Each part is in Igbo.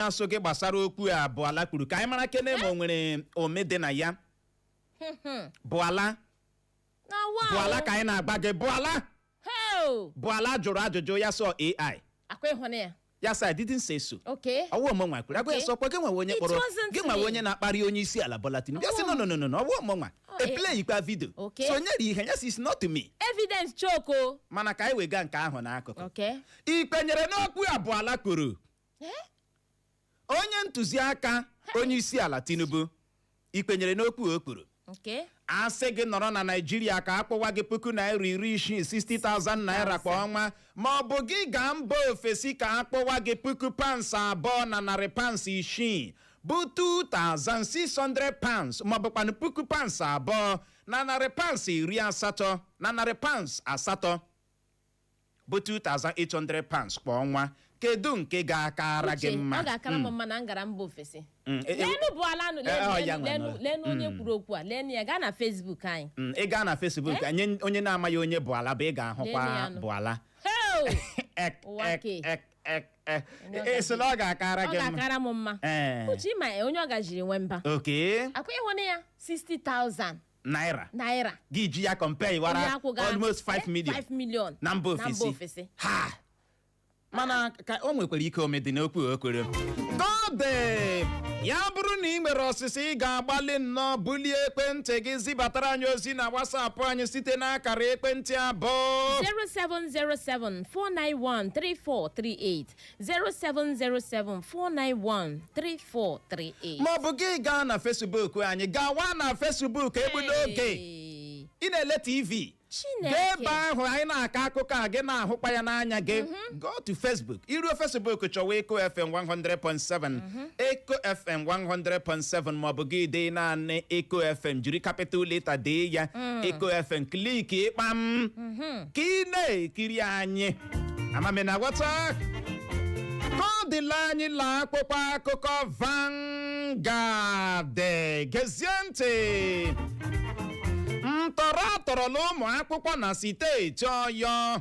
Asụ gị gbasara okwu a bụ ala kwuru, ka anyị mara kene ma o nwere ome dị na ya. Bụ ala Na wa. Bụ ala ka anyị na-agba gị, bụ ala. Heo. Bụ ala jụrụ ajụjụ ya, sọ AI. Akwa ịhụna ya. Ya sị, "I didn't say so." Ọwụ ọmụnwa kwuru agwa ya, sọ kwa gị nwewe onye It kpọrọ wasn't gị nwewe me. onye na-akparị onye isi ala Bola Tinubu. Ya sị, "No, no, no, no, no, ọwụ ọmụnwa." Oh, eh. Eplay ikpa video. So onye ri ihe ya sị, "It's not me." Evidence choke o. Mana ka anyị wega nke ahụ n'akụkụ. Ị kwenyere n'okwu abụọ ala kwuru? Eh? Onye ntụziaka onye isi ala Tinubu, ị kwenyere n'okwu o kwuru? Asị gị nọrọ na Naijiria ka akpụwa gị ₦60,000, 60,000 naira kwa ọnwa, ma ọ bụ gị gaa mba ofesi ka akpụwa gị £2,600, bụ 2600 pounds, ma ọ bụkwanụ £2,280, na £800, bụ 2800 pounds kwa ọnwa, kedu nke ga-akara gị Uche, mma? Ọ ga-akara m mma na m gara mba ofesi. Mm. Leenụ bụ ala nụ. Eh, ọ, Leenụ ya nwe leenụ nọ. leenụ onye kwuru okwu a, leenụ ya, gaa na Facebook anyị. Ị gaa na Facebook anyị, onye na-amaghị onye bụ ala bụ, ị ga-ahụkwa. Leenụ ya nụ. Bụ ala. Heo. Ek. Ụwa Ek. ke. Ek, ek, ek. Onye ọ Ị sị na ọ ga-akara Ọ gị mma? ga-akara m mma. Ee. Uche, ịma onye ọ gajiri nwe mba. Akwa ịhụnụ ya, 60,000 naira. Naira. Gị ji ya compare Onye wara akwụga almost 5 million 5 million na mba na mba ofesi. Ofesi. Ha, mana ka o nwekwara ike omedi n'okwu o kwere ka ọ dị ya, bụrụ na ị nwere ọsịsa, ị ga-agbalị nnọọ bulie ekwentị gị zibatara anyị ozi na WhatsApp anyị site n'akara ekwentị abụọ: 0707 491 3438, 0707 491 3438. Ma ọ bụ gị gaa na Facebook anyị, gawa na Facebook, egbudo oge. Hey. Ị na-ele TV. Chineke. Gaa ebe ahụ anyị na-akọ akụkọ a, gị na-ahụkwa ya n'anya gị. Go to Facebook, iruo Facebook, chọwa Eko FM 100.7, Eko FM 100.7, maọbụ gị dee naanị Eko FM, jiri capital letter dee ya, Eko FM, click ịkpam ka ị na-ekiri anyị. Amami na ghọta ka ọ dịla anyị la akwụkwọ akụkọ Vanguard. Gezie ntị. Ntọrọ atọrọla ụmụ akwụkwọ na steeti Ọyọ.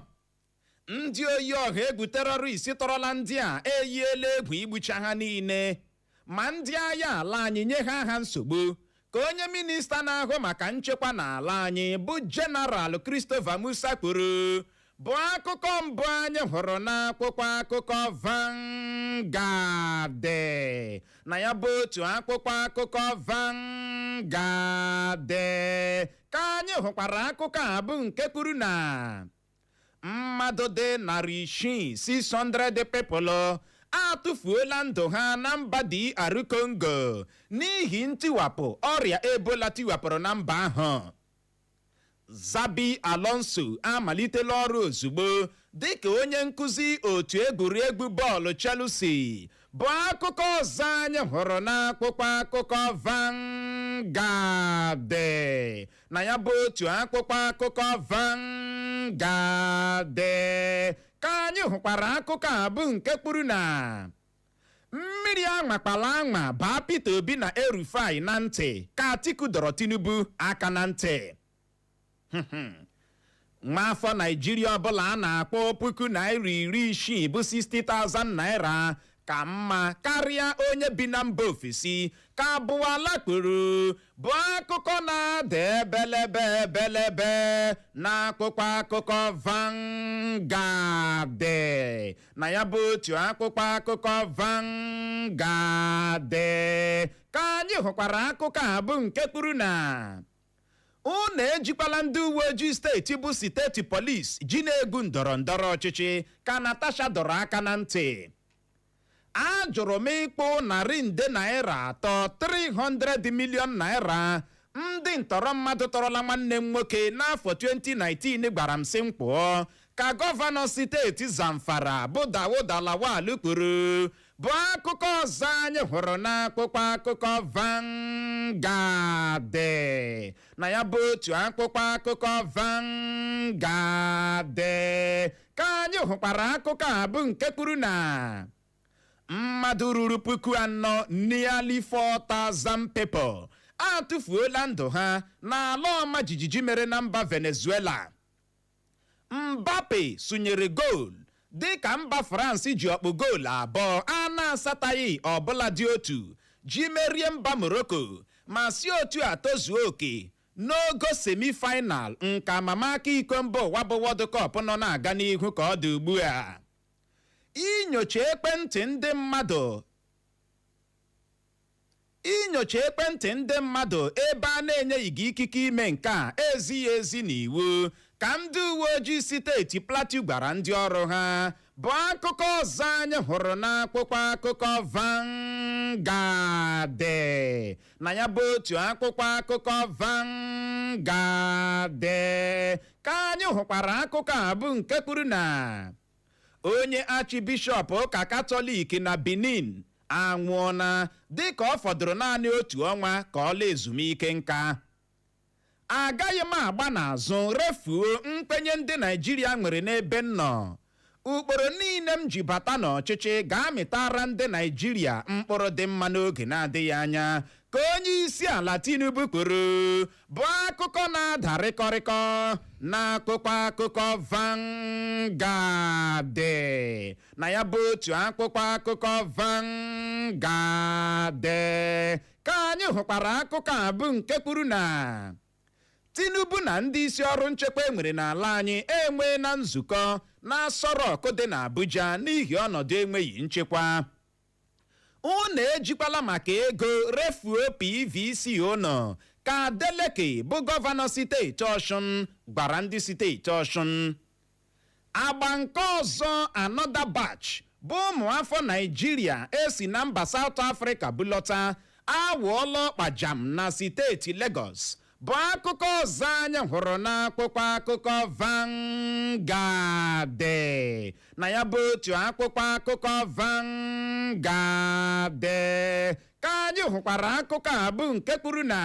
Ndị oyi ọha egwu terrorist tọrọla ndị a eyiela egwu igbucha ha niile ma ndị agha ala anyị nye ha aha nsogbu, ka onye minista na-ahụ maka nchekwa n'ala anyị bụ General Christopher Musa kwuru, bụ akụkọ mbụ anyị hụrụ n'akwụkwọ akụkọ Vanguard. Na ya bụ otu akwụkwọ akụkọ Vanguard ka anyị hụkwara akụkọ a bụ nke kwuru na mmadụ dị 600, 600 people, atụfuola ndụ ha na mba DR Congo n'ihi ntiwapụ ọrịa Ebola tiwapụrụ na mba ahụ. Xabi Alonso amalitela ọrụ ozugbo dịka onye nkụzi otu egwuregwu bọọlụ Chelsea, bụ akụkọ ọzọ anyị hụrụ n'akwụkwọ akụkọ Vanguard. Na ya bụ otu akwụkwọ akụkọ Vanguard ka anyị hụkwara akụkọ a bụ nke kwuru na mmiri anwakpala anwa baa Peter Obi na El-Rufai na ntị ka Atiku dọrọ Tinubu aka na ntị. Nwa afọ Naijiria ọbụla a na-akpọ ₦60,000, bụ 60,000 naira, ka mma karịa onye bi na mba ofesi, ka abụọla kwuru, bụ akụkọ na-ada ebelebe ebelebe n'akwụkwọ akụkọ Vanguard. Na ya bụ otu akwụkwọ akụkọ Vanguard ka anyị hụkwara akụkọ a bụ nke kwuru na unu ejikwala ndị uwe ojii steeti, bụ steeti police, ji na-egwu ndọrọ ndọrọ ọchịchị, ka Natasha dọrọ aka na ntị. Ajụrụ m ịkpụ ₦300 nde, 300 million naira, ndị ntọrọ mmadụ tọrọla nwanne m nwoke n'afọ 2019 gwara m sị m kpụọ, ka gọvanọ steeti Zamfara bụ Dawuda Lawal kwuru, bụ akụkọ ọzọ anyị hụrụ n'akwụkwọ akụkọ Vanguard. Na ya bụ otu akwụkwọ akụkọ Vanguard ka anyị hụkwara akụkọ a bụ nke kwuru na mmadụ ruru 4,000, nearly 4,000 people, atụfuola ndụ ha n'ala ọma jijiji mere na mba Venezuela. Mbappe sụnyere goal. Dịka mba France ji ọkpụ goolu 2 a na-asataghị ọbụla dị otu ji merie mba Morocco ma si otu a tozuo oke n'ogo semi-final nke amamaka iko mba ụwa bụ World Cup nọ na-aga n'ihu ka ọ dị ugbu a. Inyocha ekwentị ndị mmadụ ebe a na-enyeghị gị ikike ime nke a ezighị ezi n'iwu, ka ndị uwe ojii steeti Plateau gwara ndị ọrụ ha, bụ akụkọ ọzọ anyị hụrụ n'akwụkwọ akụkọ Vanguard. Na ya bụ otu akwụkwọ akụkọ Vanguard ka anyị hụkwara akụkọ a bụ nke kwuru na onye achibishọp ụka Katọlik na Benin anwụọna dịka ọ fọdụrụ naanị otu ọnwa ka ọ laa ezumike nka. Agaghị m agba n'azụ refuo nkwenye ndị Naijiria nwere n'ebe m nọ. Ụkpụrụ niile m ji bata n'ọchịchị ga-amịtara ndị Naijiria mkpụrụ dị mma n'oge na-adịghị anya, ka onye isi ala Tinubu kwuru, bụ akụkọ na-ada rịkọrịkọ n'akwụkwọ akụkọ Vanguard. Na ya bụ otu akwụkwọ akụkọ Vanguard ka anyị hụkwara akụkọ a bụ nke kwuru na Tinubu na ndị isi ọrụ nchekwa enwere n'ala anyị enwee na nzukọ na Aso Rock dị n'Abuja n'ihi ọnọdụ enweghị nchekwa. Unu ejikwala maka ego refuo PVC unu, ka Adeleke bụ gọvanọ steeti Ọshụn gwara ndị steeti Ọshụn. Agba nke ọzọ, another batch, bụ ụmụ afọ Naijiria esi na mba South Africa bulọta awụọla ọkpajam na steeti Lagos, bụ akụkọ ọzọ anyị hụrụ n'akwụkwọ akụkọ Vanguard. Na ya bụ otu akwụkwọ akụkọ Vanguard ka anyị hụkwara akụkọ a bụ nke kwuru na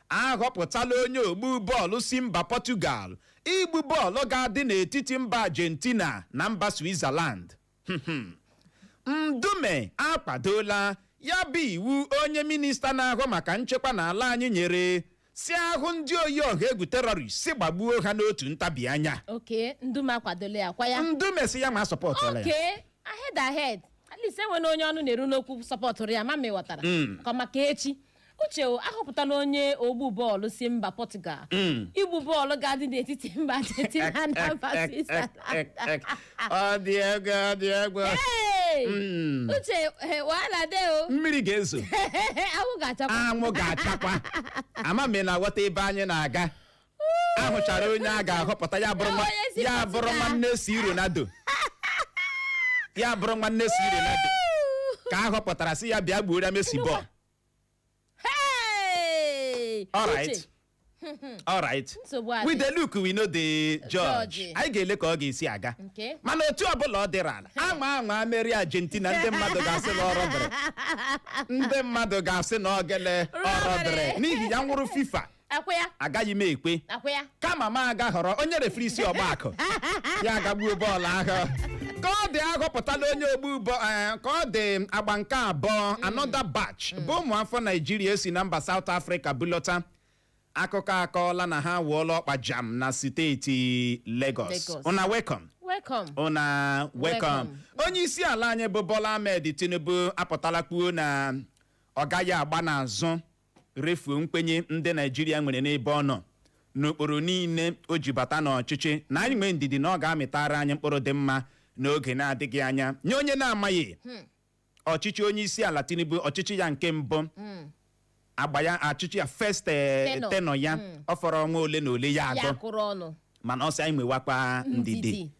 ahọpụtala onye ogbu bọọlụ si mba Portugal igbu bọọlụ ga-adị n'etiti mba Argentina na mba Switzerland. Ndume akwadola ya bụ iwu onye minista na-ahụ maka nchekwa n'ala anyị nyere si ahụ ndị oyi ọha egwu terrorist si gbagbuo ha n'otu ntabi anya. Okay, Ndume akwadola ya kwa ya? Ndume si ya ma supportụla ya. Okay, ahead ahead, at least enwere onye ọnụ na-eru n'okwu supportụrụ ya. Ma ma ịghọtara ka maka echi. Uche o, ahọpụtala onye ogbu bọọlụ si mba Portugal igbu bọọlụ ga-adị n'etiti mba Argentina na mba Switzerland. Ọ dị egwu, ọ dị egwu. Hey! Uche, wahala dey o. Mmiri ga-ezo. Anwụ ga-achakwa. Anwụ ga-achakwa. Ama m na aghọta ebe anyị na-aga. Ahụchara onye a ga-ahọpụta ya bụrụ Onye si ya bụrụ Portugal. nwanne si Ronaldo, ya bụrụ nwanne si Ronaldo ka a họpụtara si ya bịa gbuoro Messi bọọlụ. Hey! All right. Uche, All right. Nsogbu adị. We dey look, we no dey judge. Judge. Anyị ga-ele ka ọ ga-esi aga. Mana otu ọbụla ọ dịrị ala, anwa anwa meri Argentina, ndị mmadụ ga-asị na ọrụ dịrị, ndị mmadụ ga-asị na ọgele ọrụ dịrị. N'ihi ya nwụrụ FIFA Akwụ ya. agaghị m ekwe. Akwụ ya. Kama m aga họrọ onye referee isi ọgbakọ ya agagbuo bọọlụ ahụ. Ka ọ dị, ahọpụtala onye ogbu ka ọ dị. Agba nke abụọ, another batch, bụ ụmụ afọ Naijiria esi na mba South Africa bulọta, akụkọ akọọla na ha wụọla ọkpa jam na steeti Lagos. Lagos. Una welcome. Welcome. Una welcome. Welcome. Onye isi ala anyị bụ Bola Ahmed Tinubu apụtala kwuo na ọ gaghị agba n'azụ refuo nkwenye ndị Naijiria nwere n'ebe ọ nọ n'okporo niile o ji bata n'ọchịchị, na anyị nwee ndidi na ọ ga-amịtara anyị mkpụrụ dị mma n'oge na-adịghị anya. Nye onye na-amaghị, ọchịchị onye isi ala Tinubu, ọchịchị ya nke mbụ, agba ya achịchị ya first Tenure. Tenure ya, ọ fọrọ ọnwa ole na ole ya Ya agụ. kụrụ ọnụ. Mana ọ sị anyị nwewakwa ndidi.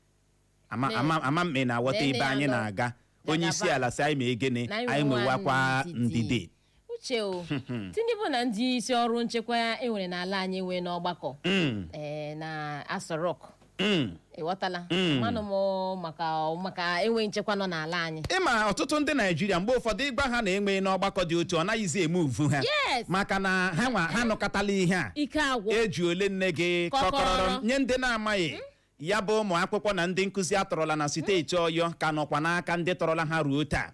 Ama ama m na-aghọta Nene ebe ya anyị nọ. na-aga. Onye isi ala sị anyị ma egene Na anyị nwewakwa ndidi. Uche o, Tinubu na ndị isi ọrụ nchekwa enwere n'ala anyị nwee n'ọgbakọ na Aso Rock. Ịghọtala? Manụ m maka enweghị nchekwa nọ n'ala anyị. Ịma ọtụtụ ndị Naijiria, mgbe ụfọdụ ịgwa ha na enweghị n'ọgbakọ dị otu, ọ naghịzi eme uvu ha. Maka na ha nwa ha nọkọtala ihe a Ike agwụ. eji ole nne gị Kọkọrọ. kọkọrọ. Nye ndị na-amaghị, Ya bụ ụmụ akwụkwọ na ndị nkụzi atọrọla na steeti Ọyọ ka nọkwa n'aka ndị tọrọla ha ruo taa.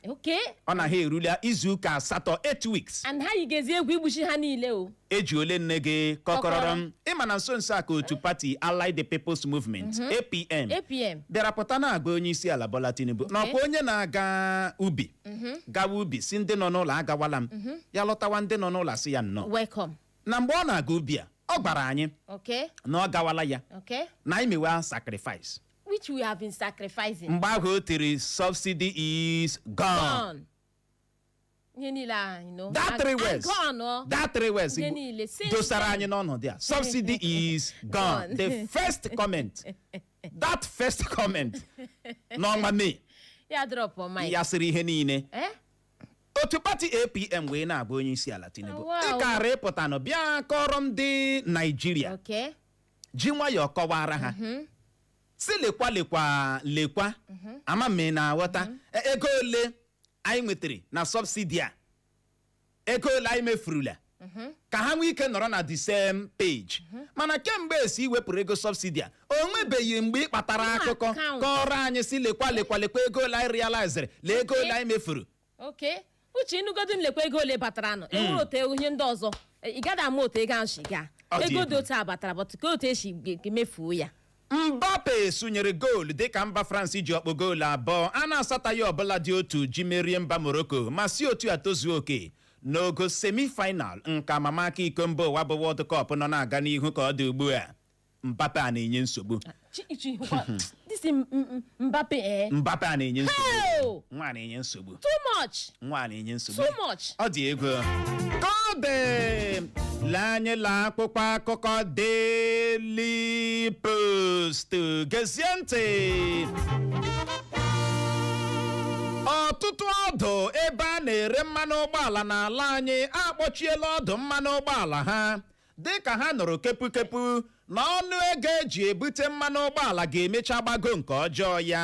Ọ na ha erula izuụka 8, 8 weeks. And ha yigezi egwu igbuchi ha niile o. Eji ole nne gị kọkọrọrọ m. Kọkọrọ. Ịma na nso nso a ka otu pati Allied People's Movement, APM, APM. bịara pụta na-agba onye isi ala Bola Tinubu nakwa onye na-aga ubi gawa ubi si ndị nọ n'ụlọ agawala m, ya lọtawa, ndị nọ n'ụlọ asị ya nnọọ. Welcome. Na mgbe ọ na-aga ubi a, ọ gwara anyị na ọ gawala ya na anyị mewa sacrifice, which we have been sacrificing. Mgbe ahụ o tiri "Subsidy is gone." Gone. Ihe niile a, That three and words. gone, oh. That three words Ihe niile since dosara then. anyị n'ọnọdụ a, "Subsidy is gone." Gone. The first comment, that first comment n'ọnwa May, Ya drop on mic. ya sịrị ihe niile. Eh? Otu pati APM wee na-agba onye isi ala Tinubu, Oh, wow. ị kara ịpụta nụ bịa kọrọ ndị Naijiria, ji nwayọọ kọwara ha si lekwa, lekwa, lekwa, ama m ị na-aghọta. Ego ole anyị nwetara na subsidy a, ego ole anyị mefurula, ka ha nwee ike nọrọ na the same page. Mana kemgbe esi wepụrụ ego subsidy a, o nwebeghị mgbe ị kpatara Na akụkọ account. kọrọ anyị si lekwa, lekwa, lekwa ego ole anyị realizere, lee ego ole anyị mefuru. Okay, Uche, ịnụgodu m, lekwa ego ole batara nụ, enwere otu ihe ndị ọzọ. Ị gaghị ama otu ego ahụ si gaa. Ọ dị Ego egwu. dị otu a batara, but ka otu esi mefuo ya. Mbappe sụnyere goolu dịka mba France ji ọkpụ goolu 2 a na-asataghị ọbụla dị otu ji merie mba Morocco, ma si otu a tozuo oke n'ogo semi-final nke amamaka iko mba ụwa bụ World Cup nọ na-aga n'ihu ka ọ dị ugbu a. Mbappe a na-enye nsogbu. This Mbappe, eh. Mbappe a na-enye nsogbu. Hey! Nwa na-enye nsogbu. Too much. Nwa na-enye nsogbu. Too much. Ọ dị egwu ka ọ dị. Lee anyị la akwụkwọ akụkọ Daily Post. Gezie ntị. Ọtụtụ ọdụ ebe a na-ere mmanụ ụgbọala n'ala anyị akpọchiela ọdụ mmanụ ụgbọala ha dịka ha nụrụ kepukepu na ọnụ ego eji ebute mmanụ ụgbọala ga-emecha gbago nke ọjọọ. Ya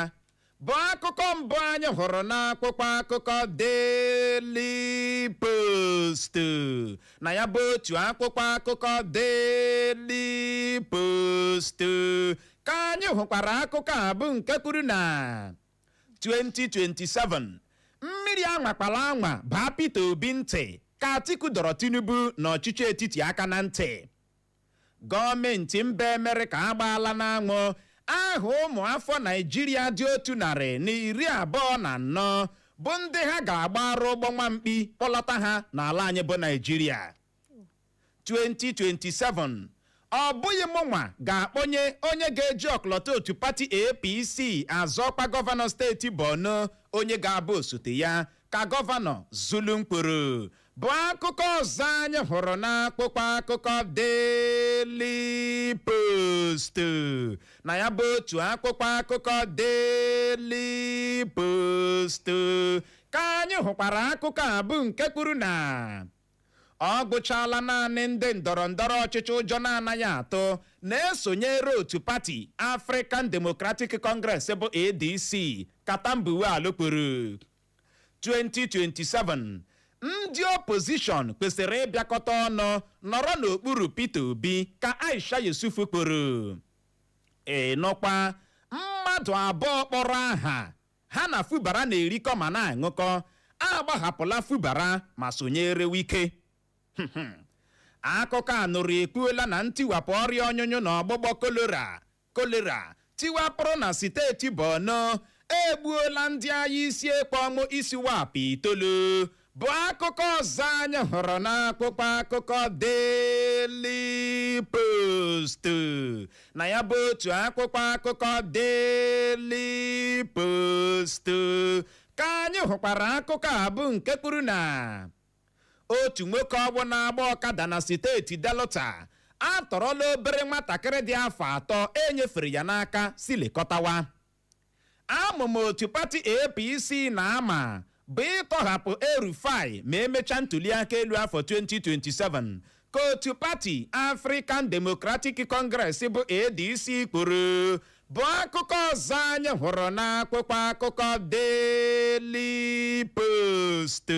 bụ akụkọ mbụ anyị hụrụ n'akwụkwọ akụkọ Daily Post. Na ya bụ otu akwụkwọ akụkọ Daily Post ka anyị hụkwara akụkọ a bụ nke kwuru na 2027, mmiri anwakwala anwa baa Peter Obi ntị, ka Atiku dọrọ Tinubu n'ọchịchị etiti aka na ntị. Gọọmenti mba Amerịka agbaala n'anwụ aha ụmụ afọ Naijiria dị 124 bụ ndị ha ga-agbara ụgbọ nwamkpi kpọlata ha n'ala anyị bụ Naijiria. 2027, ọ bụghị mụnwa ga-akpọnye onye ga-eji ọkọlọtọ otu pati APC azọkwa gọvanọ steeti Borno, onye ga-abụ osote ya, ka gọvanọ Zulum kwuru, bụ akụkọ ọzọ anyị hụrụ n'akwụkwọ akụkọ Daily Post. Na ya bụ otu akwụkwọ akụkọ Daily Post ka anyị hụkwara akụkọ a bụ nke kwuru na ọ gwụchala naanị ndị ndọrọ ndọrọ ọchịchị ụjọ na-anaghị atụ na-esonyere otu pati African Democratic Congress bụ ADC, ka Tambuwal kwuru. 2027, ndị opposition kwesịrị ịbịakọta ọnụ nọrọ n'okpuru Peter Obi, ka Aisha Yesufu kwuru. Ịnụkwa, mmadụ 2 kpọrọ aha ha na Fubara na-erikọ ma na-aṅụkọ agbahapụla Fubara ma sonyere Wike. Akụkọ a nụrụ ekwuola na ntiwapụ ọrịa ọnyụnyụ na ọgbụgbọ kolera tiwapụrụ na steeti Borno egbuola ndị agha isi ekpe ọnwụ isi wapụ 9, bụ akụkọ ọzọ anyị hụrụ n'akwụkwọ akụkọ Daily Post. Na ya bụ otu akwụkwọ akụkọ Daily Post ka anyị hụkwara akụkọ a bụ nke kwuru na otu nwoke ọgbụ na-agba ọkada na steeti Delta atọrọla obere nwatakịrị dị afọ 3, enyefere ya n'aka si lekọtawa. Amụma otu pati APC na-ama bụ ịtọhapụ El-Rufai ma emechaa ntụliaka elu afọ 2027, ka otu pati African Democratic Congress bụ ADC kwuru, bụ akụkọ ọzọ anyị hụrụ n'akwụkwọ akụkọ Daily Post.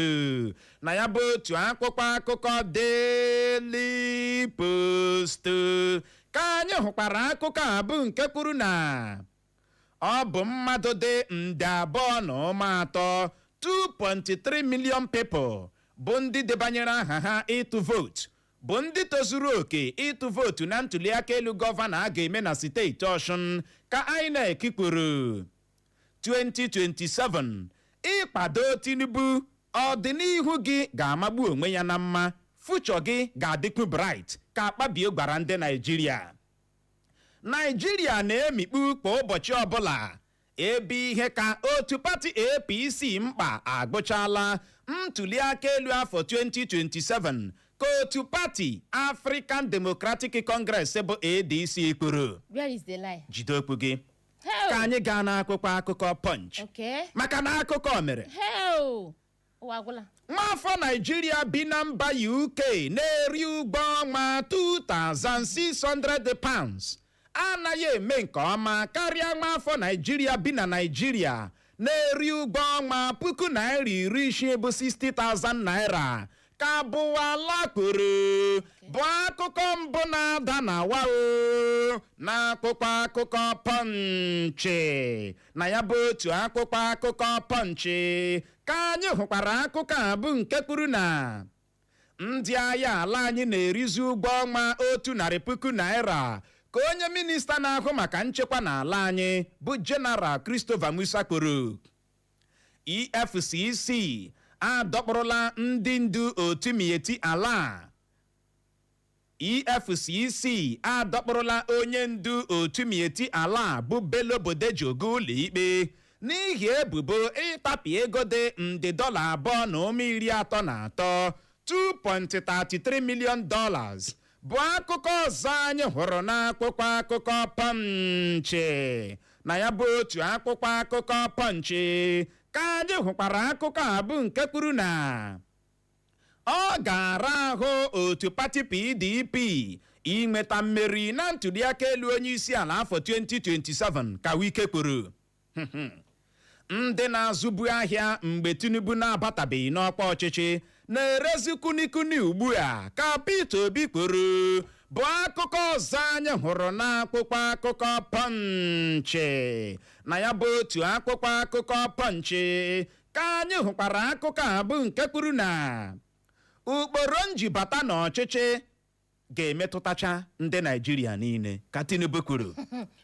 Na ya bụ otu akwụkwọ akụkọ Daily Post. Ka anyị hụkwara akụkọ a bụ nke kwuru na ọ bụ mmadụ dị 2.3 nde, 2.3 million people, bụ ndị debanyere aha ha ịtụ vootu, bụ ndị tozuru oke ịtụ vootu na ntụliaka elu gọvanọ a ga-eme na steeti Ọshụn, ka INEC kwuru. 2027, ịkwado Tinubu, ọdịnihu gị ga-amagbu onwe ya na mma, future gị ga-adịkwu bright, ka Akpabio gwara ndị Naijiria. Naijiria na-emikpu kwa ụbọchị ọbụla, ebe ihe ka otu pati APC mkpa agụchala ntụliaka elu afọ 2027, ka otu pati African Democratic Congress bụ ADC kwuru. Where is the lie? Jide okwu gị. Hell. Ka anyị gaa n'akwụkwọ akụkọ Punch, maka na akụkọ mere. Hell. Ụwa agwụla. Nwaafọ Naijiria bi na mba UK na-eri ụgwọ ọnwa £2,600 anaghị eme nke ọma karịa nwaafọ Naijiria bi na Naijiria na-eri ụgwọ ọnwa ₦60,000 bụ 60,000 naira, ka bụwala kwuru, bụ akụkọ mbụ na-ada na wao n'akwụkwọ akụkọ Punch. Na ya bụ otu akwụkwọ akụkọ Punch ka anyị hụkwara akụkọ a bụ nke kwuru na ndị agha ala anyị na-erizi ụgwọ ọnwa ₦100,000, ka onye minista na-ahụ maka nchekwa n'ala anyị bụ General Christopher Musa kwuru. EFCC adọkpụrụla ndị ndu otu Miyetti Ala. EFCC adọkpụrụla onye ndu otu Miyetti Ala bụ Bello Bodejo ụlọ ikpe n'ihi ebubo ịtapị ego dị nde $2.33, $2.33 million, bụ akụkọ ọzọ anyị hụrụ n'akwụkwọ akụkọ Punch. Na ya bụ otu akwụkwọ akụkọ Punch ka anyị hụkwara akụkọ a bụ nke kwuru na ọ ga-ara ahụ otu pati PDP inweta mmeri na ntụliaka elu onye isi ala afọ 2027, ka Wike kwuru. Ndị na-azụbu ahịa mgbe Tinubu na-abatabeghị n'ọkwa ọchịchị na-erezi kunikuni ugbu a, ka Peter Obi kwuru, bụ akụkọ ọzọ anyị hụrụ n'akwụkwọ akụkọ Punch. Na ya bụ otu akwụkwọ akụkọ Punch ka anyị hụkwara akụkọ a bụ nke kwuru na ụkpụrụ njibata n'ọchịchị ga-emetụtacha ndị Naijiria niile, ka Tinubu kwuru.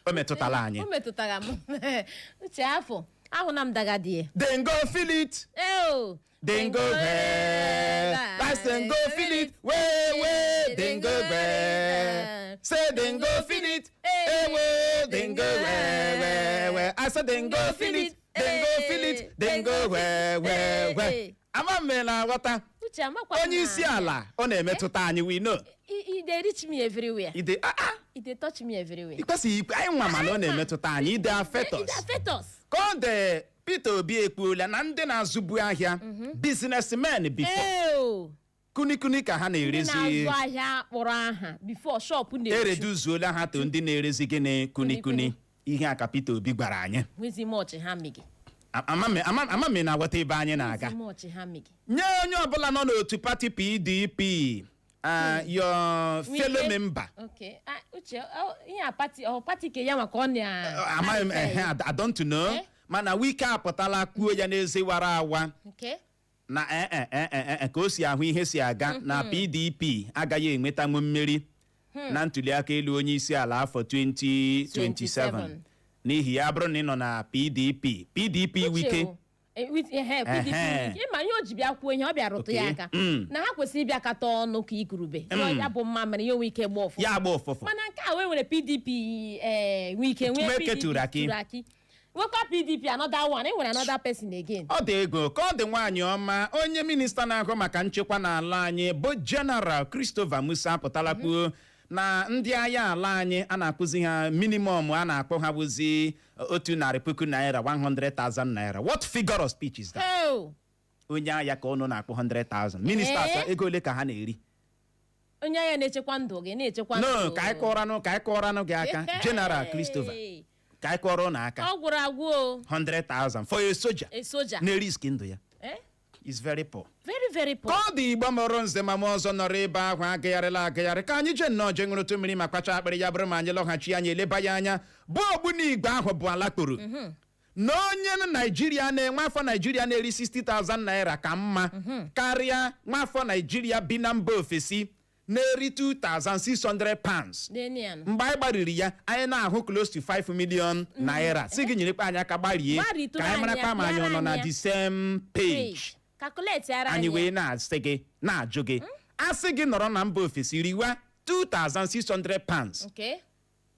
O metụtala anyị. O metụtara m. Uche, afọ ahụ na m dagadie. Dem go feel it. Eo. Dem go well. That's dem go feel it. Wey wey dem go well. Say dem go feel it. Hey, dem go well well well. I say dem go feel it. Dem go feel it. Dem go well well well. Ama m na aghọta. Uche, amakwa m Onye isi ala, ọ na-emetụta anyị, we know. E dey reach me everywhere. Ide ah ah. E dey touch me everywhere. I kwesịghị ikwe anyị nwa, mana ọ na-emetụta anyị. E dey affect E dey us. affect us. Ka ọ dị, Peter Obi ekwuola na ndị na-azụbu ahịa, businessmen before, Eo. kunikuni ka ha Ndị na-erezi. na-azụ ahịa kpọrọ aha before shop na-echu. Ereduzuola ha to ndị na-erezi gịnị? Kunikuni. Ihe a ka Peter Obi gwara anyị. Nwezi mọchị ha migi. Ama m na-aghọta ebe anyị na-aga. Nwezi mọchị ha migi. Nye onye ọbụla nọ n'otu pati PDP, your fellow Wike. member. Okay. Ah, Uche, ihe a pati, ọ pati ke ya maka ọ na Amaghị m, ehe, I don't know. Eh? Mana Wike apụtala kwuo ya n'eze wara awa na ee, ka o si ahụ ihe si aga na PDP agaghị enwetanwu mmeri na ntụliaka elu onye isi ala afọ 2027. N'ihi ya, bụrụ na ị nọ na PDP, PDP Wike. Ehe, PDP. Ehe. Wike, ịma ihe o ji bịa kwuo, ihe ọ bịa rụtụ ya aka na ha kwesịrị ịbịakọta ọnụ ka igurube ya bụ mma mere ya onwe ike gba ọfụfụ. Ya agba ụfụfụ. Mana nke a wee nwere PDP, ee, Wike nwee Nweke PDP Turaki. Turaki nwekwa PDP, another one, e nwere another person again. Ọ dị ego ka ọ dị. Nwaanyị ọma, onye minista na-ahụ maka nchekwa n'ala anyị bụ General Christopher Musa apụtala kwuo na ndị agha ala anyị a na-akụzi ha, minimum a na-akpọ ha bụzi ₦100,000, 100,000 naira. What figure of speech is that? Hell. Onye agha ka ụnụ na-akpọ 100,000, minista? Eh? Ego ole ka ha na-eri? Onye agha na-echekwa ndụ gị, na-echekwa No, ndụ. ka anyị kụọranụ gị aka, General Christopher, ka anyị kụọrọ ụnụ aka. Ọ gwụrụ agwụ o. 100,000 for a soldier A soldier na-erisk ndụ ya Eh? is very poor. Very very Ka poor. ọ dị, Igbo mụrụ nze ma mụ ọzọ nọrọ ebe ahụ, agagharịla agagharị. Ka anyị jee nnọọ jee ṅụrụtụ mmiri ma kpacha akpịrị. Ya bụrụ ma anyị lọghachi, anyị eleba ya anya bụ ogbunigwe ahụ bụ ala kpuru na onye na Naijiria na-enwe afọ Naijiria na-eri 60,000 naira ka mma karịa nwaafọ Naijiria bi na mba ofesi na-eri 2,600 pounds. N'enu nụ. Mgbe anyị gbariri ya, anyị na-ahụ close to 5 million naira. Si gị nyerekwa anyị aka gbarie Gbaritụrụ ka anyị marakwa ma anyị anyị, ọ nọ na pịara anyị the same page. Calculate ara Anyị anyị. wee na-asị gị, na-ajụ gị, asị gị nọrọ na mba ofesi riwa 2,600 pounds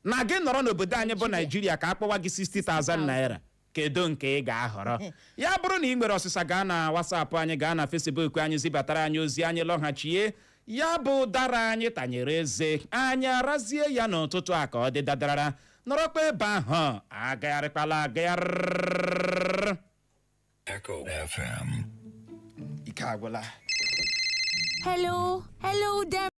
na gị nọrọ n'obodo anyị bụ Naijiria ka akpọwa gị 60,000 naira, kedu nke ị ga-ahọrọ? Ya bụrụ na ị nwere ọsịsa, gaa na WhatsApp anyị, gaa na Facebook anyị, zibatara anyị ozi. Anyị lọghachie, ya bụ ụdara anyị tanyere eze, anyị arazie ya n'ụtụtụ a ka ọ dị dadarara. Nọrọkwa ebe ahụ, agagharịkwala agagharị. Echo FM. Ike agwụla. Hello, hello there.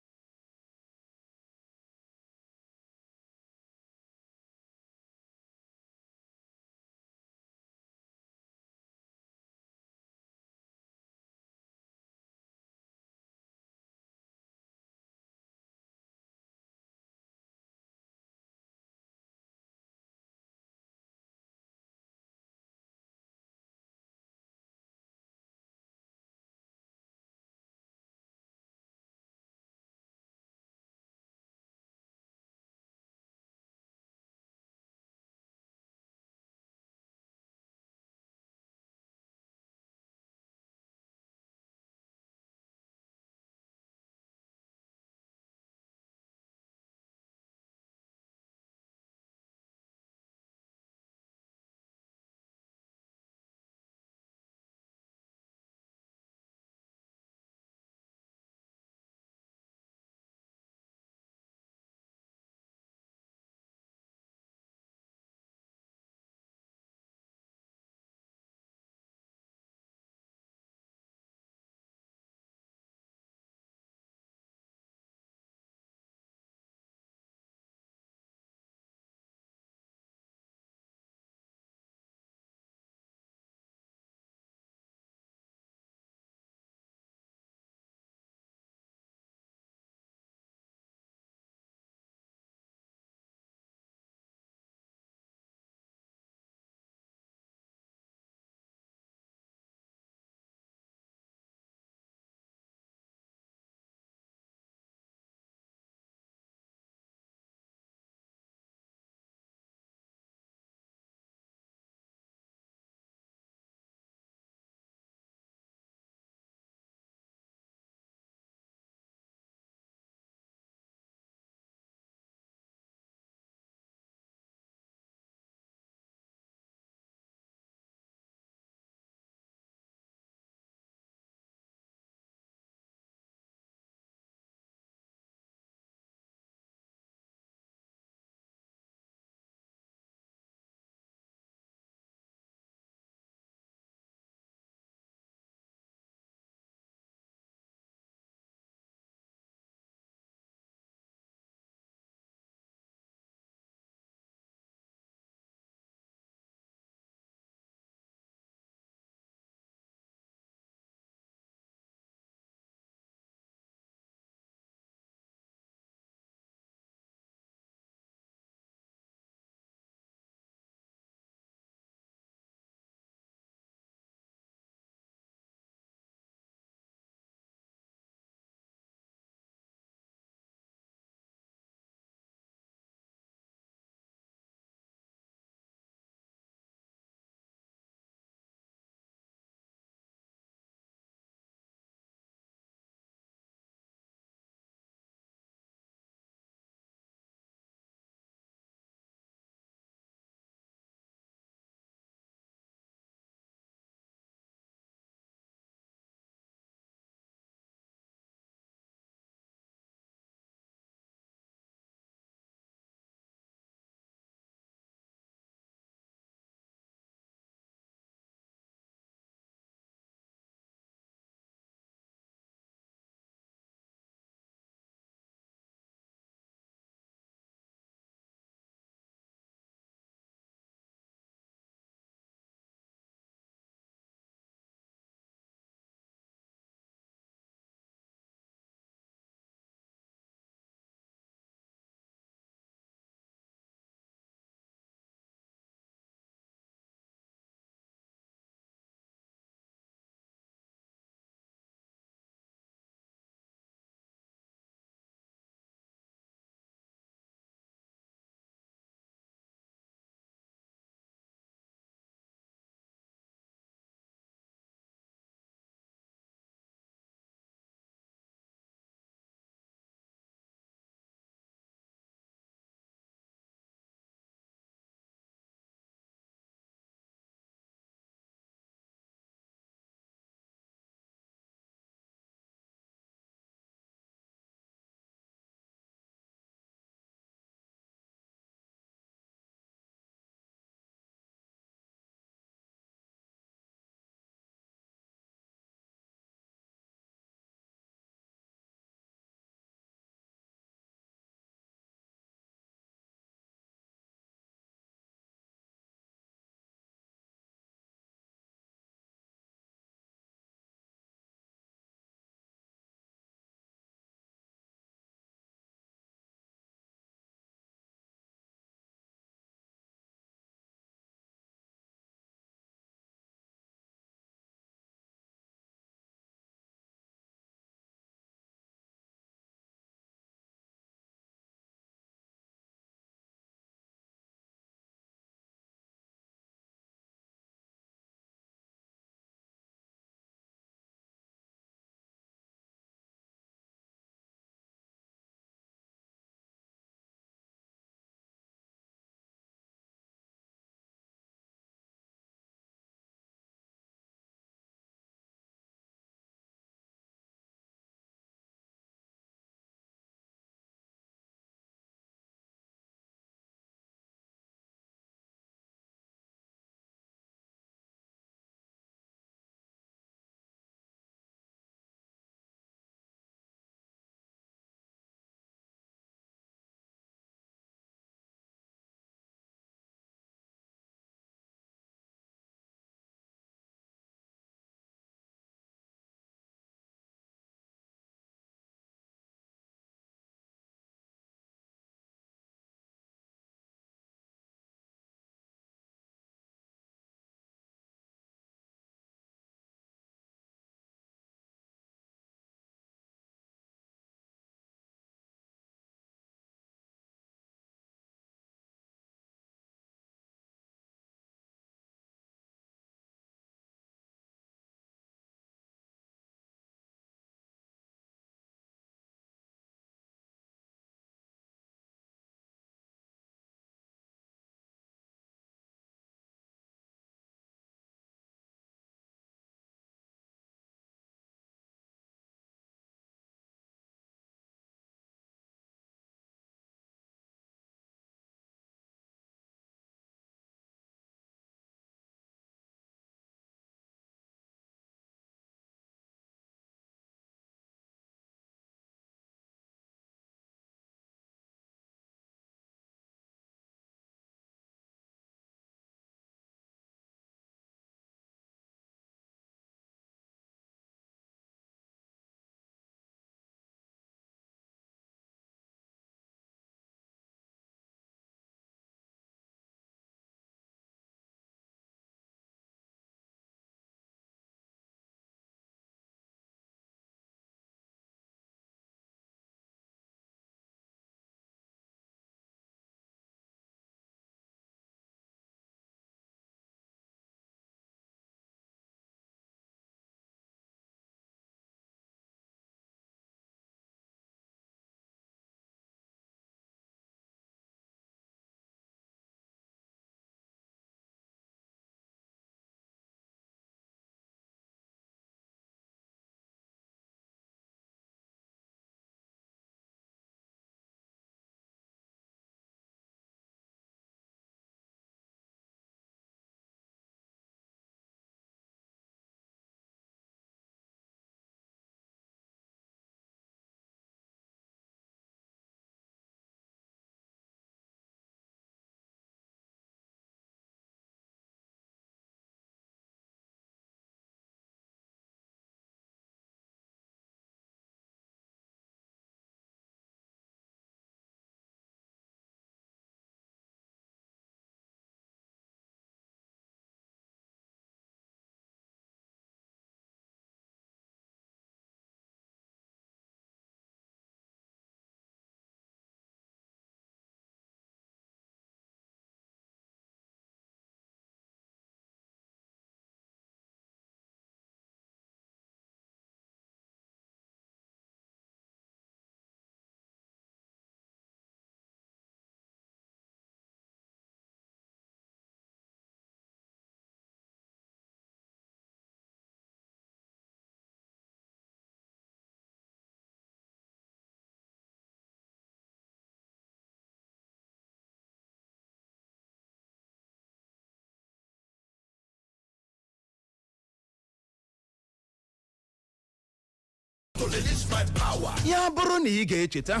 Ya bụrụ na ị ga-echeta,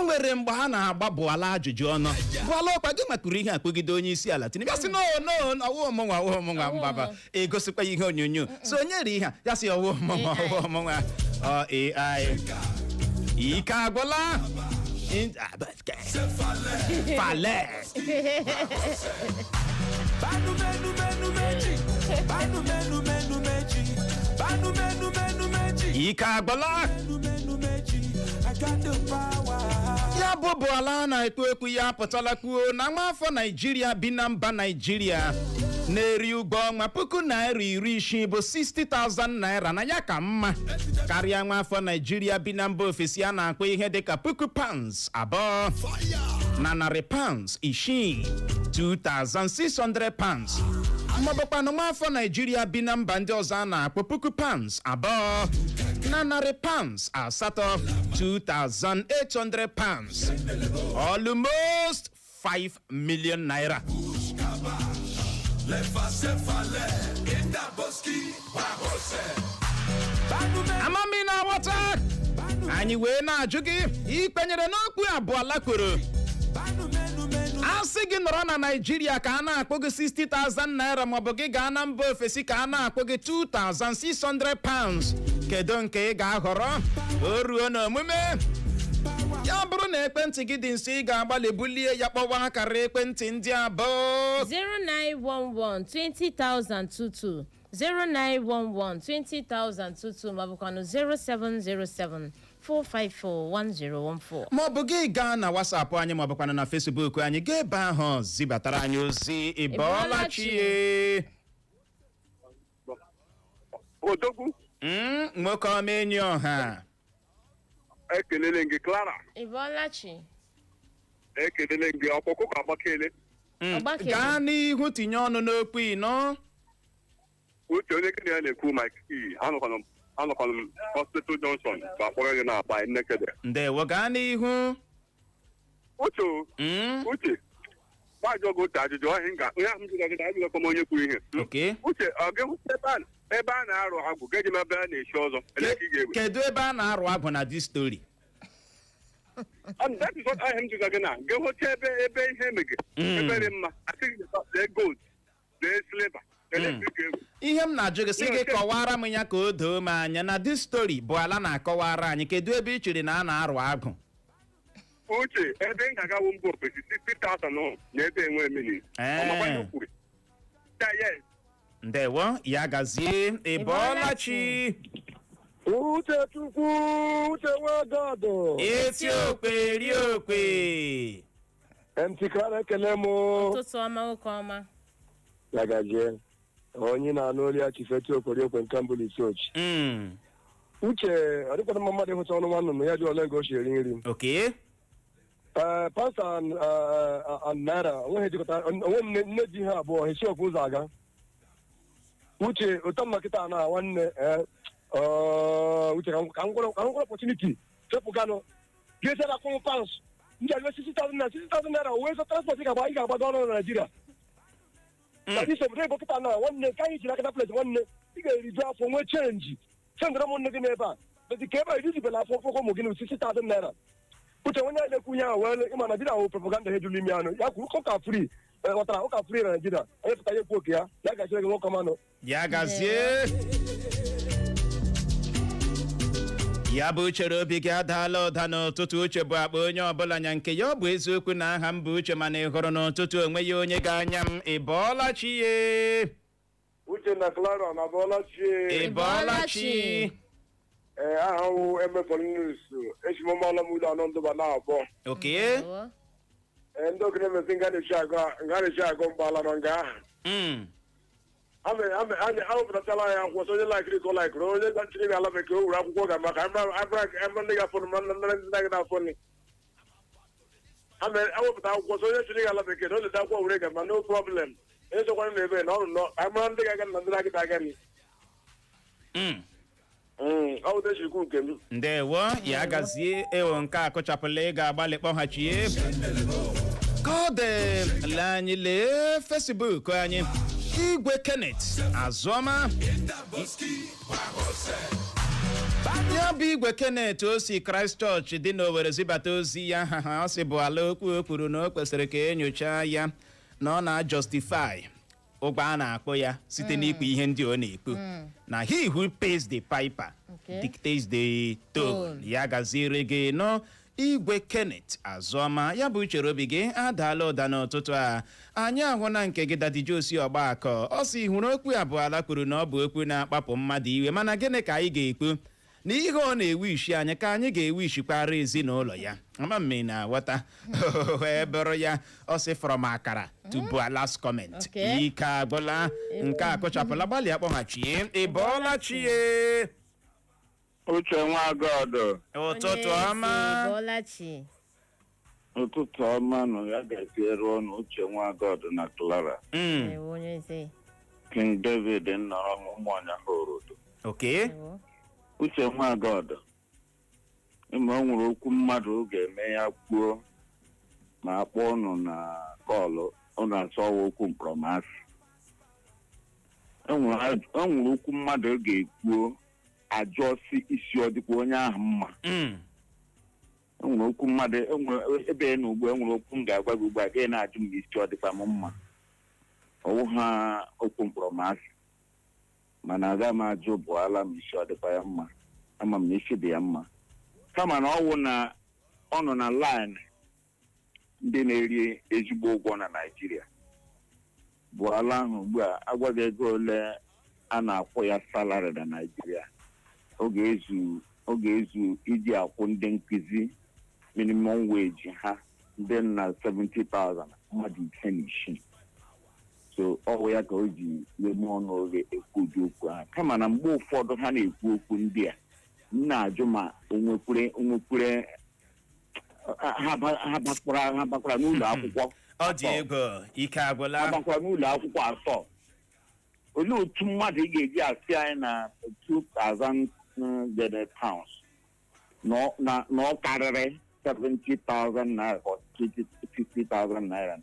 o nwere mgbe a na-agba Bwala ajụjụ ọnụ. Bwala, ọkwa gị makụrụ ihe akpụgide onye isi ala Tinubu? Ya sị, "No, no, ọwụ ọmụnwa, ọwụ ọmụnwa." Mbaba egosikwa ya ihe onyonyo so onye ri ihe a, ya sị, "Ọwụ ọmụnwa, ọwụ ọmụnwa, ọ AI." Ike agwụla. Fale. Banu menu menu meji. Banu menu menu meji. Banu menu menu meji. Ike agwụla. Menu menu meji. I got the power. Ya bụ Bwala na-ekwu ekwu ya apụtala kwuo na nwa afọ Naijiria bi na mba Naijiria na-eri ụgwọ ọnwa ₦60,000 bụ 60,000 naira na ya ka mma karịa nwa afọ Naijiria bi na mba ofesi a na-akpọ ihe dịka £2,600, 2600 pounds, maọbụkwanụ nwa afọ Naijiria bi na mba ndị ọzọ a na-akpọ £2,800, 2800 pounds, almost 5 million naira. Lefa sefale. Indaboski. Bahose. Banu menu. Amami na aghọta anyị wee na-ajụ gị, ikpenyere n'okwu a Bwala kwuru? Banu menu menu. A sị gị nọrọ na Naijiria ka a na-akpụ gị 60,000 naira, maọbụ gị gaa na mba ofesi ka a na-akpụ gị 2600 pounds, kedu nke ị ga-ahọrọ? O ruo n'omume. Ya bụrụ na ekwentị gị dị nso, ị ga-agbalị bulie ya kpọwa akara ekwentị ndị abụọ: 0911 20022, 0911 20022, maọbụkwanụ 0707 454 1014. Maọbụ gị gaa na WhatsApp anyị, maọbụkwanụ na Facebook anyị, gaa ebe ahụ zibatara anyị ozi. Ịbọọla chi ye. Odogwu. Nwoke ọma, enyi ọha. Ekelele gị, Clara. Ịbọọla chi. Ekelele gị, ọkpọkụkọ agbakele. Ọgbakele. Gaa n'ihu, tinye ọnụ n'okwu ịnọ. Uche, onye gị na ya na-ekwu, Mike E, anọkwanụ m Hospital Junction ma akpọrọ gị na-akpa nnekede. Ndewo, gaa n'ihu. Uche. Uche, gbajọ gị otu ajụjụ ọhịa nga onye ahụ m jụrụ gị na ajụgakwa m onye kwuru ihe. Uche, ọ gị hụ ebe a na-arụ agwụ, ga eji m ebe a na-echi ọzọ, ele ka ị ga-ewe? Kedu ebe a na-arụ agwụ na this story? And that is what ahịa m jụrụ gị na gị hụcha ebe ihe emege, ebe dị mma, asị gị lee gold, lee silver, ele ka ị ga-ewe? Ihe m na-ajụ gị, sị gị kọwara m ya ka o doo m anya na this story Bwala na-akọwara anyị, kedu ebe ị chere na a na-arụ agwụ? Uche, ebe m ga-agawo mba ofesi, 60,000 nọ na ebe enwe mmiri. Ọmakwa ihe o kwuru. Yeah, yes. Ndewo, ya gazie. Ị bọọla chi. Uche Chukwu, Uche Nwagọdụ. Eti okwe ri okwe. MT Clara, ekele m. Ụtụtụ ọma, nwoke ọma. Ya gazie. Onye na-anụ olu ya, Chifeti Okoriokwe nke mbụ n'Isochi. Uche, ọ dịkwana mma mmadụ ịhụcha ọnụ nwa nnụnụ ya ji ole nga o si eri nri. Ee, pounds and naira onweghị ejikọta onwe nne ji ha abụọ ha esi okwu ụzọ aga. Uche, ụtọ mma kịta na nwanne, ee, ọ, Uche, ka m gwara opportunity fepụ ganụ ga-esi na akwụnwụ pounds ndị ajụ 60,000 naira, 60,000 naira wee zọ transport ị ga-agbago ọrụ na Naịjirịa. Na isi obodo Igbo kịta na nwanne ka anyị jiri aka place, nwanne, ị ga-eriju afọ, nwee change sendịrị ụmụnne gị n'ebe a bezi ka ebe a erijibela afọ ọkpọkọ ụmụ gị na 60,000 naira. Uche, onye a na-ekwu ihe ahụ wee ịma Naijiria wụ propaganda ha ejulu ime anụ ya kwuru ụka free ghọtara ụka free na Naijiria, onye pụta ya ekwu oke ya, ya gachiri gị, nwoke ọmanụ. Ya gazie. Ya bụ chere obi gị adaala ụda n'ụtụtụ. Uche bụ akpa onye ọbụla nya nke ya. Ọ bụ eziokwu na aha m bụ Uche, mana ị hụrụ n'ụtụtụ onwe ya onye ga-anya m. Ị bọọla chi ye. Uche na Clara, na bọọla chi. Ị bọọla chi. Ee, aha wụ Emefolinus echimọmọla m ụlọ anọ ndụba na abụọ. Ndewo. Ee, ndị okenye mesi nga na-echi agụ mgbala nọ nga ahụ. Awepụtachala ya akwụkwọ sị onye laikiri ka ọ laikiri, onye chiri ga ala bekee, o wuru akwụkwọ ga maka amara ndị ga-afọnụ ma ndị na ga afọnụ. Awepụta akwụkwọ sị onye chiri ga ala bekee na o leta akwụkwọ were ga ma no problem, onye chọkwara na ebe na ọrụ nọ, amara ndị ga-aga na ndị na-agịta aga ni. Ọ bụ echikwu nke m. Ndewo, ya gazie. Ewo, nke a kụchapụla. Ị ga-agbalị kpọghachie ka ọ dị. Lee anyị, lee Facebook anyị. Igwe Kenneth Azụọma. Ya bụ Igwe Kenneth osi Christ Church dị n'Owerri zibata ozi ya. Ha ọ sị bụ ala okwu o kwuru na o kwesịrị ka enyocha ya, na ọ na-justify ụgwọ a na-akpọ ya site n'ikwu ihe ndị ọ na-ekwu, na he who pays the piper dictates the tone. Tone. Ya gaziere gị nọ, Igwe Kenneth Azụọma. Ya bụ uchere obi gị adaala ụda n'ụtụtụ a. Anyị ahụ na nke gị, Daddy Josi Ọgbakọ, ọ sị hụrụ okwu abụọ ala kwuru na ọ bụ okwu na-akpapụ mmadụ iwe, mana gịnị ka anyị ga-ekwu na ihe ọ na-ewu isi anyị ka anyị ga-ewu isikwara ezinụlọ ya? Ama m ị na-aghọta wee bụrụ ya. Ọ sị from akara to Buala's comment. Ike agwụla, nke a kụchapụla. Gbalịa kpọghachie. Ị bọọla chie? Uche nwa God. Ụtụtụ ọma. Bọlachi. Ụtụtụ ọma nụ. Ya gaziere ọnụ, Uche nwa God na Clara. Ewo, onye eze. King David nnọrọ m ụmụọnya orodo. Ewo. Uche nwa God, ịma o nwere okwu mmadụ ga-eme ya kwuo ma akpọ ụnụ na call, ụnụ asọwa okwu mkpọrọmasị. E nwere okwu mmadụ ga-ekwuo, ajụọsi isi ọ dịkwa onye ahụ mma. Enwere okwu mmadụ, enwere ebe na ugbu enwere okwu m ga-agwa gị ugbu a, gị na-ajụ m isi ọ dịkwa m mma. Ọwụ ha okwu mkpọrọmasị, mana aga m ajụ bụala m isi ọ dịkwa ya mma. Ama m na isi dị ya mma, kama na ọ wụ na ọ nọ na line ndị na-eri ezigbo ụgwọ na Naịjirịa. Bụala ahụ ugbu a agwaghị ego ole a na-akwụ ya salary na Naịjirịa, ọ ga-ezu iji akwụ ndị nkụzi minimum wage ha ndị na 70,000 mmadụ 56. So ọ bụ ya ka o ji eme ọnụ oghe ekwu ụdị okwu ahụ, kama na mgbe ụfọdụ ha na-ekwu okwu ndị a, m na-ajụ ma onwekwure ha bakwara n'ụlọ akwụkwọ. Ọ dị egwu, ike agwụla. Ha bakwara n'ụlọ akwụkwọ atọ. Olee otu mmadụ ị ga-eji asị anyị na 2000 gene pounds na ọ karịrị 70,000 naira or 50,000 naira?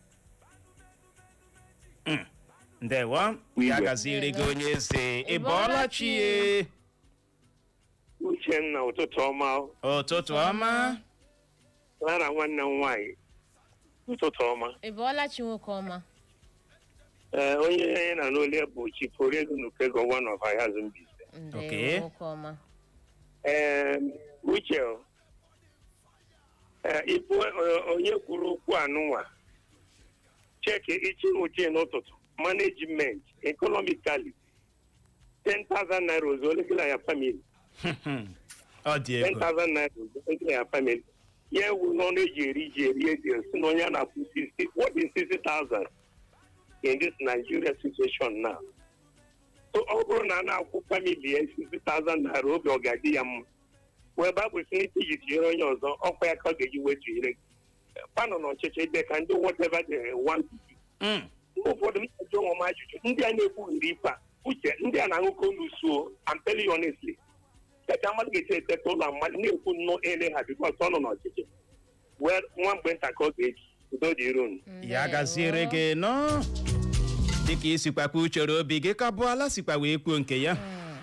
Ndewo ya. Igwe. Gaziere gị, onye eze. Ị bọọla chi? Uchenna, ụtụtụ ọma. Ụtụtụ ọma. Clara, nwanne m nwaanyị, ụtụtụ ọma. Ị bọọla chi, nwoke ọma. Ee, onye anyị na n'olu bụ Chief Oriego Nukego, one of Ahịazụ Mbaise. Ndewo. Nwoke ọma. Ee, Uche, ee, ịbụ onye kwuru okwu anụnwa, cheki ichi uche n'ụtụtụ management economically, 10,000 naira ozuole gị na ya family? Ọ dị egwu. 10,000 naira ozuole gị na ya family? Ya ewu n'ọnụ eji eri ji eri eji esi na onye a na-akwụ 60, what is 60,000 in this Nigeria situation now? So ọ bụrụ na a na-akwụ family ya 60,000 naira, obi ọ ga-adị ya mma? Wee Baịbụl sị n'ike iji tinyere onye ọzọ, ọkwa ya ka ọ ga-eji wee tinyere gị. Panọ n'ọchịchị dị ka ndị whatever they want to do. Mgbe ụfọdụ m na-ajụ onwe m ajụjụ, ndị a na-ekwughiri ife a, Uche, ndị a na-aṅụkọ olu suo. I'm telling you honestly, kacha mmadụ ga-esi eteta ụlọ mmadụ na-ekwu nnọọ ele ha because ọ nọ n'ọchịchị wee nwa mgbe nta ka ọ ga-eji. Udo dịrị unu. Ya gaziere gị nọ. Dịka isikwakwa uchere obi gị ka bụ ala sikwa wee kwuo nke ya,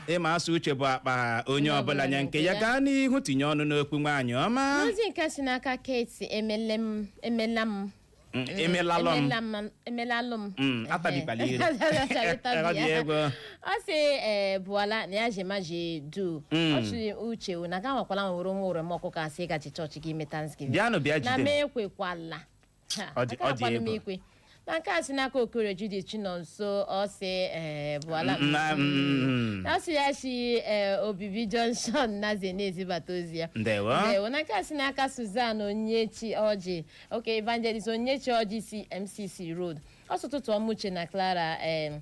ịma asụ uche bụ akpa onye ọbụla nya nke ya. Gaa n'ihu tinye ọnụ n'okwu, nwaanyị ọma. N'ozi nke si n'aka Kate emele m, emela m. Emelalụ m. Emela m, emelalụ m. Atabikwala ire. Atabi Ọ dị ya. egwu. Ọ sị ee, bụala na ya jema je du. Ọ chịrị uche na ga nwakwala nwere onwe oroma ọkụkọ asị ịgachi chọọchị gị ime Thanksgiving. Bịanụ bịa na jide m m. Ekwekwala. Ha, Ọ aka dị akwanụ m egwu. ikwe. Na nke a si n'aka Okorie Judith Chinonso, ọ sị ee, bụala ọ sị ya si ee, Obibi Johnson Naze na-ezibata ozi ya. Ndewo. Ndewo. Na nke a si n'aka Suzanne Onyechi Ọjị, ok, Evangelist Onyechi Ọjị si MCC Road. Ọ sị ụtụtụ ọma, Uche na Clara, ee,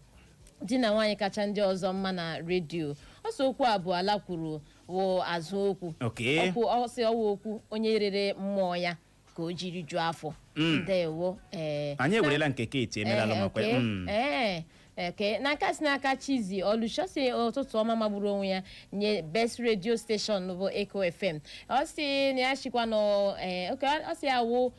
di na nwaanyị kacha ndị ọzọ mma na redio. Ọ sị okwu abụọ ala kwuru wụ azụ okwu. Okwu ọ sị ọwụ okwu onye rere mmụọ ya ka o jiri juo afọ. Ndewo, ee. Anyị ewerela nke Kate emelalụ m okwe. Ee, ee, okay. N'aka si n'aka Chizi Olusosi, ụtụtụ ọma magburu onwe ya nye best radio station bụ Eco FM. Ọ sị na ya chịkwa nọ ee, okay, ọ sị ya wụ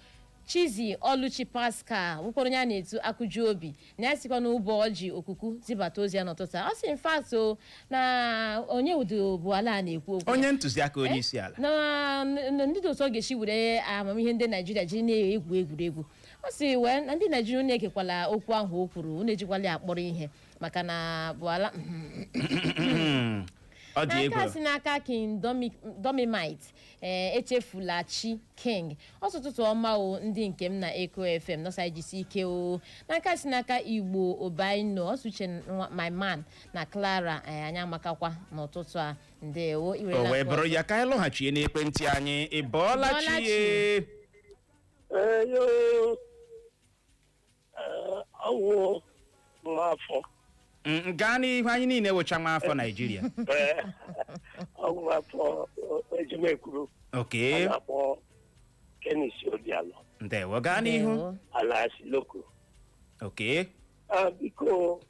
Chizi Oluchi Pascal wụkwara onye a na-etu Akụju Obi na ya sikwa n'ụbọ ọjị okuku zibata ozi ya n'ụtụtụ a. Ọ sị, in fact o, na onye udo bụ ala a na-ekwu okwu ya. Onye ntụziaka onye isi ala. Na ndị dị otu ọ ga-esi were amamihe ndị Naijiria ji na-egwu egwuregwu. Ọ sị wee na ndị Naijiria, unu ekekwala okwu ahụ o kwuru, unu ejikwala ya akpọrọ ihe maka na bụ ala. Ọ dị N'aka egwu. si n'aka King Domimite, ee, echefula chi King ọtụtụ ọma o, ndị nke m na Eko FM nọsa ijisi ike o. N'aka si n'aka Igbo Obaino ọsụche, my man na Clara, ee, anyị amakakwa n'ụtụtụ a. Ndewo. O Iwerela wee nke bụrụ ọzọ. ya ka anyị lọghachie n'ekwentị anyị. Ị bọọla Bọọla chi chi. ye. Eyo, ọwụ nwa afọ. Gaa n'ihu, anyị niile wụcha nwa afọ Naijiria. Ee, ọwụ nwa afọ Ejimekwuru. A na-akpọ Kenis Obialọ. Ndewo, gaa n'ihu. Ndewo. Alias Loko. Ah, biko,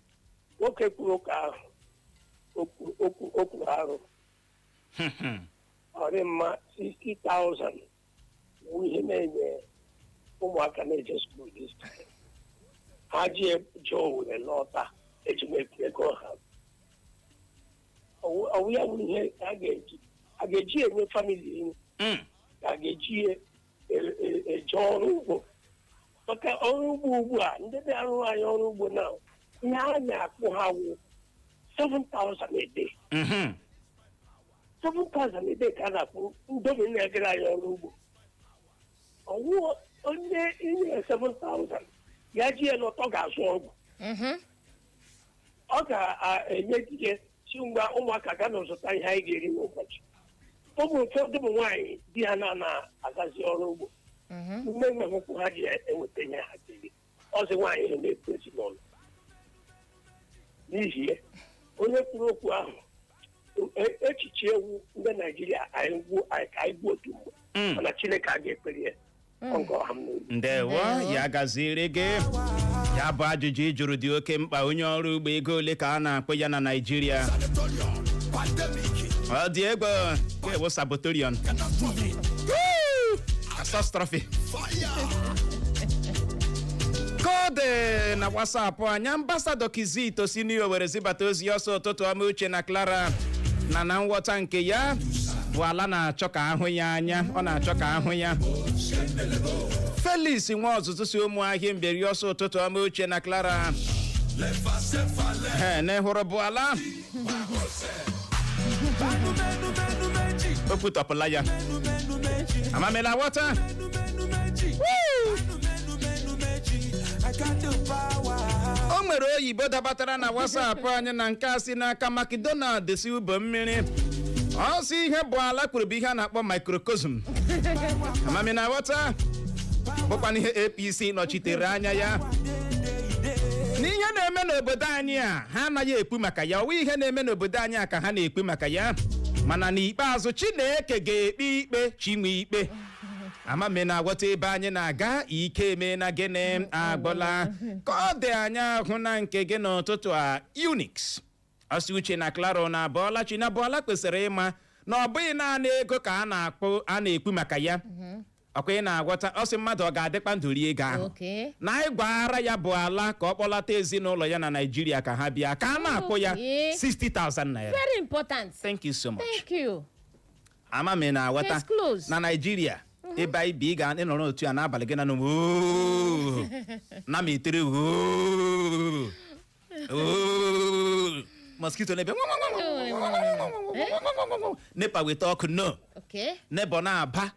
nwoke kwuru ụka ahụ, okwu arụ ọ dị mma. 60,000 bụ ihe na-enye ụmụaka na-eje school this time. Ha ji eje Owere lọta Ejimekwu ego ha. Ọwụ ya bụ ihe a ga-eji enye family nri? Ka a ga-eji ya eje ọrụ ugbo? Maka ọrụ ugbo ugbu a, ndị na-arụ anyị ọrụ ugbo na ihe a na-akpụ ha wụ 7,000 a day. 7,000 a day ka a na-akwụ ndomi na-egere anyị ọrụ ugbo. Ọwụ onye inye 7,000 ya ji ya lọta, ọ ga-azụ ọgwụ, ọ ga-enye di ya si ngwa, ụmụaka ga na zụta ihe anyị ga-eri n'ụbọchị. Ụmụ ụfọdụ ụmụ nwaanyị di ha na-azazi ọrụ ugbo, nne nna nkwụ ha ji enweta ihe ha ga-eri. Ọzi nwaanyị ha na-ebu ezinụlọ. N'ihi ya, onye kwuru okwu ahụ, echiche ewu ndị Naijiria anyị gbuo anyị ka anyị gbuo otu mgbe, mana Chineke a ga-ekpere ya. Ọ nke ọha m n'olu. Ndewo. Ndewo. Ya gaziri gị. Ya bụ ajụjụ ị jụrụ dị oke mkpa. Onye ọrụ ugbo, ego ole ka a na-akpụ ya na Naịjirịa? Ọ dị egwu ewu sabotorion. Woo! Catastrophe. Kode na WhatsApp anyị, Ambassador Kizito si n'iyo were zibata ozi ọsọ. Ụtụtụ ọma, Uche na Clara. Na nghọta nke ya bụ ala na-achọ ka ahụ ya anya, ọ na-achọ ka ahụ ya. Felix nwa ọzụzụ si Ụmụahịa Mberi ọsọ. Ụtụtụ ọma, Uche na Clara. Ee, na hụrụ bụ ala o kwutọpụla ya. Amamela ghọta. I got the power. O nwere oyibo dabatara na WhatsApp anyị na nke a si n'aka McDonald si ụbọ mmiri. Ọ sị ihe bụ ala kwuru bụ ihe a na-akpọ microcosm. Amami na ghọta, bụkwana ihe APC nọchitere anya ya n'ihe na-eme n'obodo anyị a. Ha anaghị ekwu maka ya. Ọwa ihe na-eme n'obodo anyị a ka ha na-ekwu maka ya, mana n'ikpeazụ Chineke ga-ekpe ikpe chinwe ikpe. Amami na aghọta ebe anyị na-aga. Ike eme na gịnị agbụla ka ọ dị anya ahụ na nke gị n'ụtụtụ a. Unix ọsị, Uche na Claro na abụọla chi na abụọla kwesịrị ịma na ọ bụghị naanị ego ka a na-akpụ a na-ekwu maka ya. Ọkwa ị na-aghọta? Ọsị mmadụ ọ ga-adịkwa ndụ rie ego ahụ? Na anyị gwara ya bụ ala ka ọ kpọlata ezinụlọ ya na Naijiria ka ha bịa ka a na-akwụ ya 60,000 naira. Very important. Thank you so much. Thank you. Ama m ị na-aghọta. Case closed. Na Naijiria ebe anyị bi, ị ga ịnọrọ otu a n'abalị gị na nụ na ma etere ooo ooo mosquito na-ebe NEPA weta ọkụ no nebo na-aba.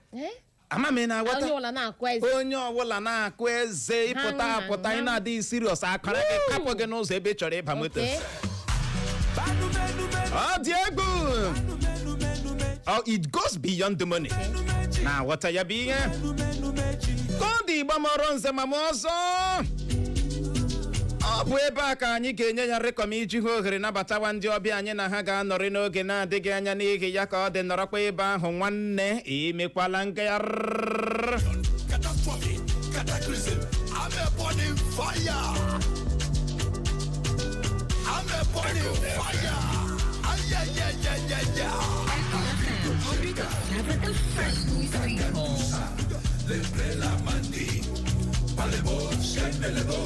Ama m ị na-aghọta. Onye ọbụla na-akụ eze. Onye ọbụla na-akụ eze ịpụta Ha, apụta ị ha. na-adịghị serious, akara gị kapụ gị n'ụzọ ebe ị chọrọ ịba moto. Ọ dị egwu. Oh, it goes beyond the money. Na-aghọta ya bụ ihe ka ọ dị. Igbo mọrọ nze ma m ọzọ, ọ bụ ebe a ka anyị ga-enye ya rịkọm iji hụ ohere nabatawa ndị ọbịa anyị na ha ga-anọrị n'oge na-adịghị anya. N'ihi ya ka ọ dị, nọrọkwa ebe ahụ nwanne, emekwala ngagharị. Catastrophe, cataclysm. I'm a burning fire. I'm a burning fire. Ay, ay, ay, ay, ay, ay. The first people. Palebo, Shendelebo,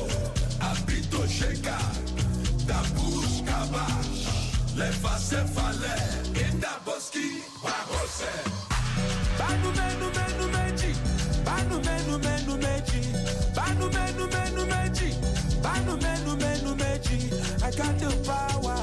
Apito Sheka, Dabush Kabash, Lefa Sefale, Indaboski, Wahose. Banu menu menu meji, banu menu menu meji, banu menu menu meji, banu menu menu meji. I got the power.